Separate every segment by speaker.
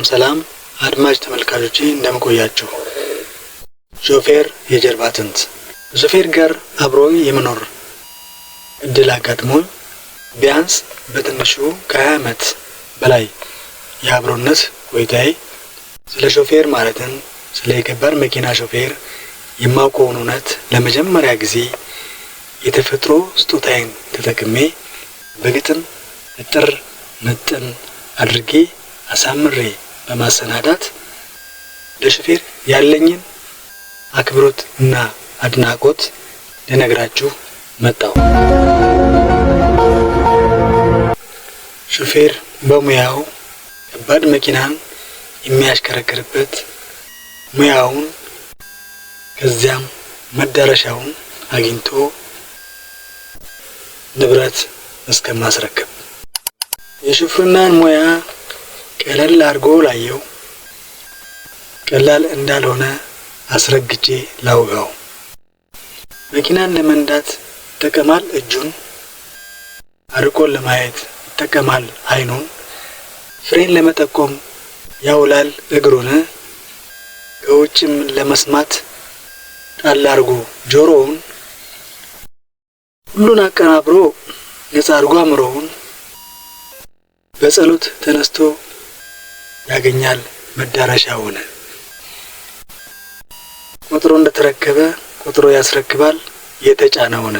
Speaker 1: ሰላም አድማጭ ተመልካቾቼ፣ እንደምን ቆያችሁ? ሾፌር የጀርባ አጥንት። ከሾፌር ጋር አብሮ የመኖር እድል አጋጥሞኝ ቢያንስ በትንሹ ከ20 ዓመት በላይ የአብሮነት ቆይታዬ ስለ ሾፌር፣ ማለትም ስለ የከባድ መኪና ሾፌር የማውቀውን እውነት ለመጀመሪያ ጊዜ የተፈጥሮ ስጦታዬን ተጠቅሜ በግጥም እጥር ምጥን አድርጌ አሳምሬ በማሰናዳት ለሾፌር ያለኝን አክብሮት እና አድናቆት ልነግራችሁ መጣሁ። ሾፌር በሙያው ከባድ መኪናን የሚያሽከረክርበት ሙያውን፣ ከዚያም መዳረሻውን አግኝቶ ንብረት እስከማስረከብ። የሹፍርናን ሙያ ቀለል አድርጎ ላየው ቀላል እንዳልሆነ አስረግጬ ላውጋው። መኪናን ለመንዳት ይጠቀማል እጁን፣ አርቆን ለማየት ይጠቀማል አይኑን፣ ፍሬን ለመጠቆም ያውላል እግሩን፣ ከውጭም ለመስማት ጣል አድርጎ ጆሮውን፣ ሁሉን አቀናብሮ ነፃ አድርጎ አእምሮውን፣ በጸሎት ተነስቶ ያገኛል መዳረሻውን። ቆጥሮ እንደተረከበ ቆጥሮ ያስረክባል የተጫነውን።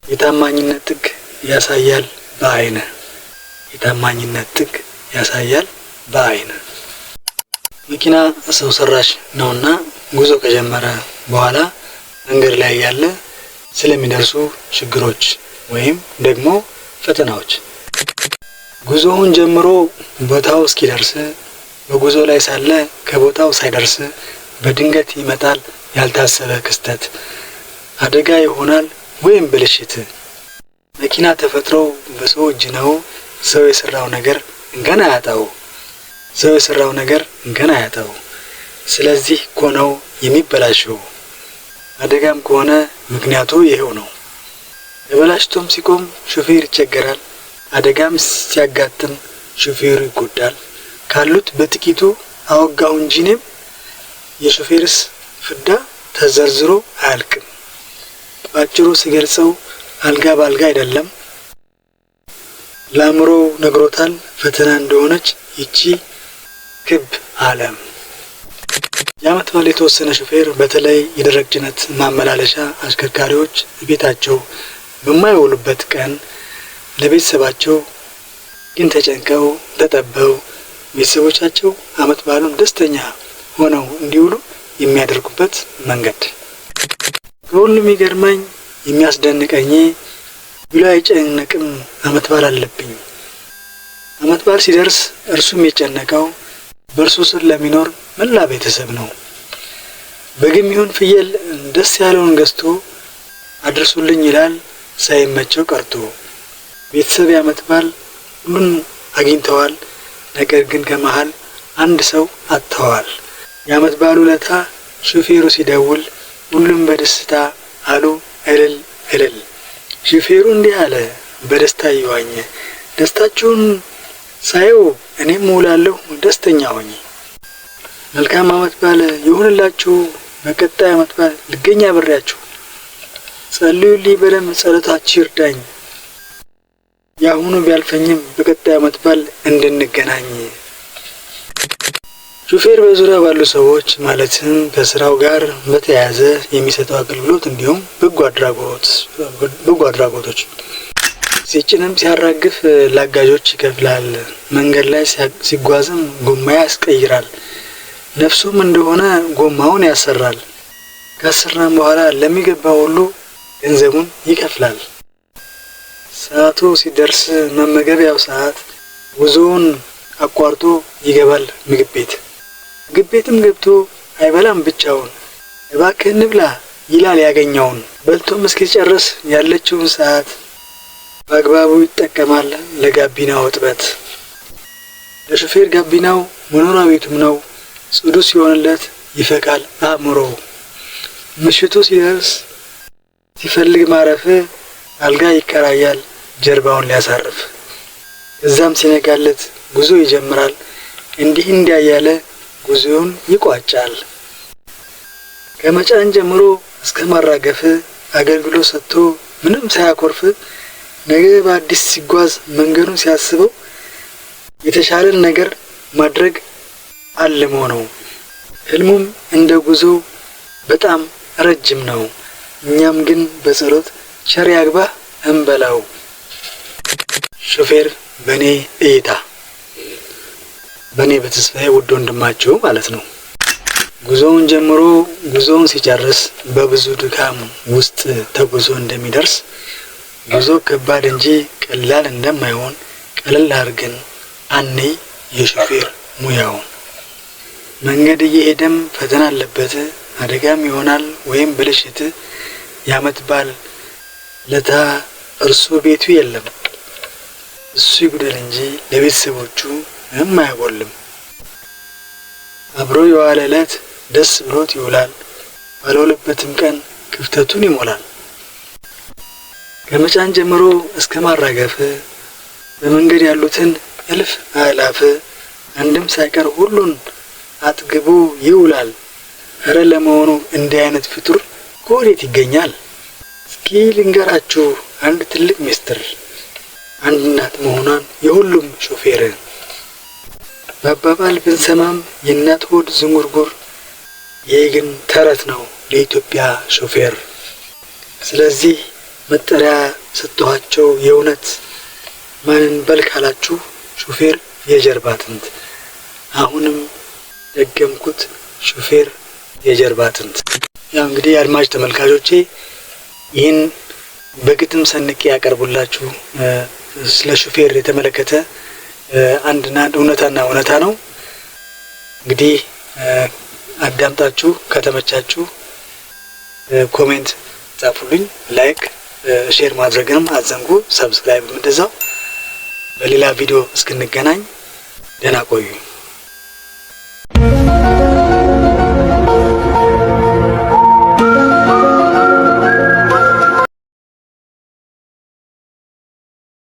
Speaker 1: የታማኝነት ጥግ ያሳያል በአይን። የታማኝነት ጥግ ያሳያል በአይን። መኪና ሰው ሰራሽ ነውና ጉዞ ከጀመረ በኋላ መንገድ ላይ ያለ ስለሚደርሱ ችግሮች ወይም ደግሞ ፈተናዎች፣ ጉዞውን ጀምሮ ቦታው እስኪደርስ፣ በጉዞ ላይ ሳለ ከቦታው ሳይደርስ በድንገት ይመጣል ያልታሰበ ክስተት፣ አደጋ ይሆናል ወይም ብልሽት። መኪና ተፈጥሮ በሰው እጅ ነው። ሰው የሰራው ነገር እንከን አያጣው። ሰው የሰራው ነገር እንከን አያጣው። ስለዚህ እኮ ነው የሚበላሸው። አደጋም ከሆነ ምክንያቱ ይሄው ነው። ተበላሽቶም ሲቆም ሾፌር ይቸገራል። አደጋም ሲያጋጥም ሾፌሩ ይጎዳል። ካሉት በጥቂቱ አወጋሁ እንጂ እኔም የሾፌርስ ፍዳ ተዘርዝሮ አያልቅም። በአጭሩ ሲገልጸው አልጋ በአልጋ አይደለም። ለአእምሮ ነግሮታል ፈተና እንደሆነች ይቺ ክብ ዓለም። የዓመት በዓል የተወሰነ ሾፌር፣ በተለይ የደረቅ ጭነት ማመላለሻ አሽከርካሪዎች ቤታቸው በማይውሉበት ቀን ለቤተሰባቸው ግን ተጨንቀው ተጠበው ቤተሰቦቻቸው ዓመት በዓሉን ደስተኛ ሆነው እንዲውሉ የሚያደርጉበት መንገድ። ከሁሉም የሚገርመኝ የሚያስደንቀኝ ቢሉ አይጨነቅም ዓመት በዓል አለብኝ። ዓመት በዓል ሲደርስ እርሱም የጨነቀው በእርሱ ስር ለሚኖር መላ ቤተሰብ ነው። በግም ይሁን ፍየል ደስ ያለውን ገዝቶ አድርሱልኝ ይላል ሳይመቸው ቀርቶ። ቤተሰብ የዓመት በዓል ሁሉን አግኝተዋል። ነገር ግን ከመሃል አንድ ሰው አጥተዋል። የዓመት በዓሉ ለታ ሾፌሩ ሲደውል ሁሉም በደስታ አሉ እልል እልል። ሾፌሩ እንዲህ አለ በደስታ እየዋኘ፣ ደስታችሁን ሳየው እኔም እውላለሁ ደስተኛ ሆኜ። መልካም ዓመት በዓል ይሁንላችሁ። በቀጣይ ዓመት በዓል ልገኝ አብሬያችሁ። ጸልዩልኝ በደንብ፣ ጸሎታችሁ ይርዳኝ። የአሁኑ ቢያልፈኝም በቀጣይ ዓመት በዓል እንድንገናኝ። ሾፌር በዙሪያው ባሉ ሰዎች፣ ማለትም ከስራው ጋር በተያያዘ የሚሰጠው አገልግሎት እንዲሁም በጎ አድራጎቶች። ሲጭንም ሲያራግፍ ለአጋዦች ይከፍላል። መንገድ ላይ ሲጓዝም ጎማ ያስቀይራል። ነፍሱም እንደሆነ ጎማውን ያሰራል። ካሰራም በኋላ ለሚገባው ሁሉ ገንዘቡን ይከፍላል። ሰዓቱ ሲደርስ፣ መመገቢያው ሰዓት፣ ጉዞውን አቋርጦ ይገባል ምግብ ቤት። ምግብ ቤትም ገብቶ አይበላም ብቻውን። እባክህ እንብላ ይላል ያገኘውን። በልቶም እስኪጨርስ ያለችውን ሰዓት በአግባቡ ይጠቀማል ለጋቢናው እጥበት። ለሾፌር ጋቢናው መኖሪያ ቤቱም ነው። ጽዱ ሲሆንለት ይፈካል አእምሮው። ምሽቱ ሲደርስ ሲፈልግ ማረፍ አልጋ ይከራያል ጀርባውን ሊያሳርፍ። ከዛም ሲነጋለት ጉዞ ይጀምራል። እንዲህ እንዲያ እያለ ጉዞውን ይቋጫል። ከመጫን ጀምሮ እስከ ማራገፍ አገልግሎት ሰጥቶ ምንም ሳያኮርፍ ነገ በአዲስ ሲጓዝ መንገዱን ሲያስበው የተሻለን ነገር ማድረግ አልሞ ነው። ህልሙም እንደ ጉዞው በጣም ረጅም ነው። እኛም ግን በጸሎት ቸር ያግባህ እንበለው። ሾፌር በእኔ እይታ፣ በእኔ በተስፋዬ ውድ ወንድማችሁ ማለት ነው። ጉዞውን ጀምሮ ጉዞውን ሲጨርስ በብዙ ድካም ውስጥ ተጉዞ እንደሚደርስ፣ ጉዞ ከባድ እንጂ ቀላል እንደማይሆን ቀለል አድርገን አንይ የሾፌር ሙያውን። መንገድ እየሄደም ፈተና አለበት፣ አደጋም ይሆናል ወይም ብልሽት። የዓመት በዓል ለታ እርሱ ቤቱ የለም፣ እሱ ይጉደል እንጂ ለቤተሰቦቹ ምንም አያጎልም። አብሮ የዋለ ዕለት ደስ ብሎት ይውላል፣ ባልዋለበትም ቀን ክፍተቱን ይሞላል። ከመጫን ጀምሮ እስከ ማራገፍ በመንገድ ያሉትን እልፍ አእላፍ አንድም ሳይቀር ሁሉን አጥግቦ ይውላል። እረ ለመሆኑ እንዲህ አይነት ፍጡር ከወዴት ይገኛል? እስኪ ልንገራችሁ አንድ ትልቅ ምስጢር፣ አንድ እናት መሆኗን የሁሉም ሾፌር። በአባባል ብንሰማም የእናት ሆድ ዝንጉርጉር፣ ይህ ግን ተረት ነው ለኢትዮጵያ ሾፌር። ስለዚህ መጠሪያ ሰጥኋቸው የእውነት፣ ማንን በል ካላችሁ ሾፌር የጀርባ አጥንት። አሁንም ደገምኩት፣ ሾፌር የጀርባ አጥንት። ያው እንግዲህ አድማጭ ተመልካቾቼ፣ ይህን በግጥም ሰንቄ ያቀርቡላችሁ ስለ ሾፌር የተመለከተ አንድና አንድ እውነታና እውነታ ነው። እንግዲህ አዳምጣችሁ ከተመቻችሁ comment ጻፉልኝ፣ like፣ share ማድረግንም አትዘንጉ፣ subscribe እንደዛው። በሌላ ቪዲዮ እስክንገናኝ ደህና ቆዩ።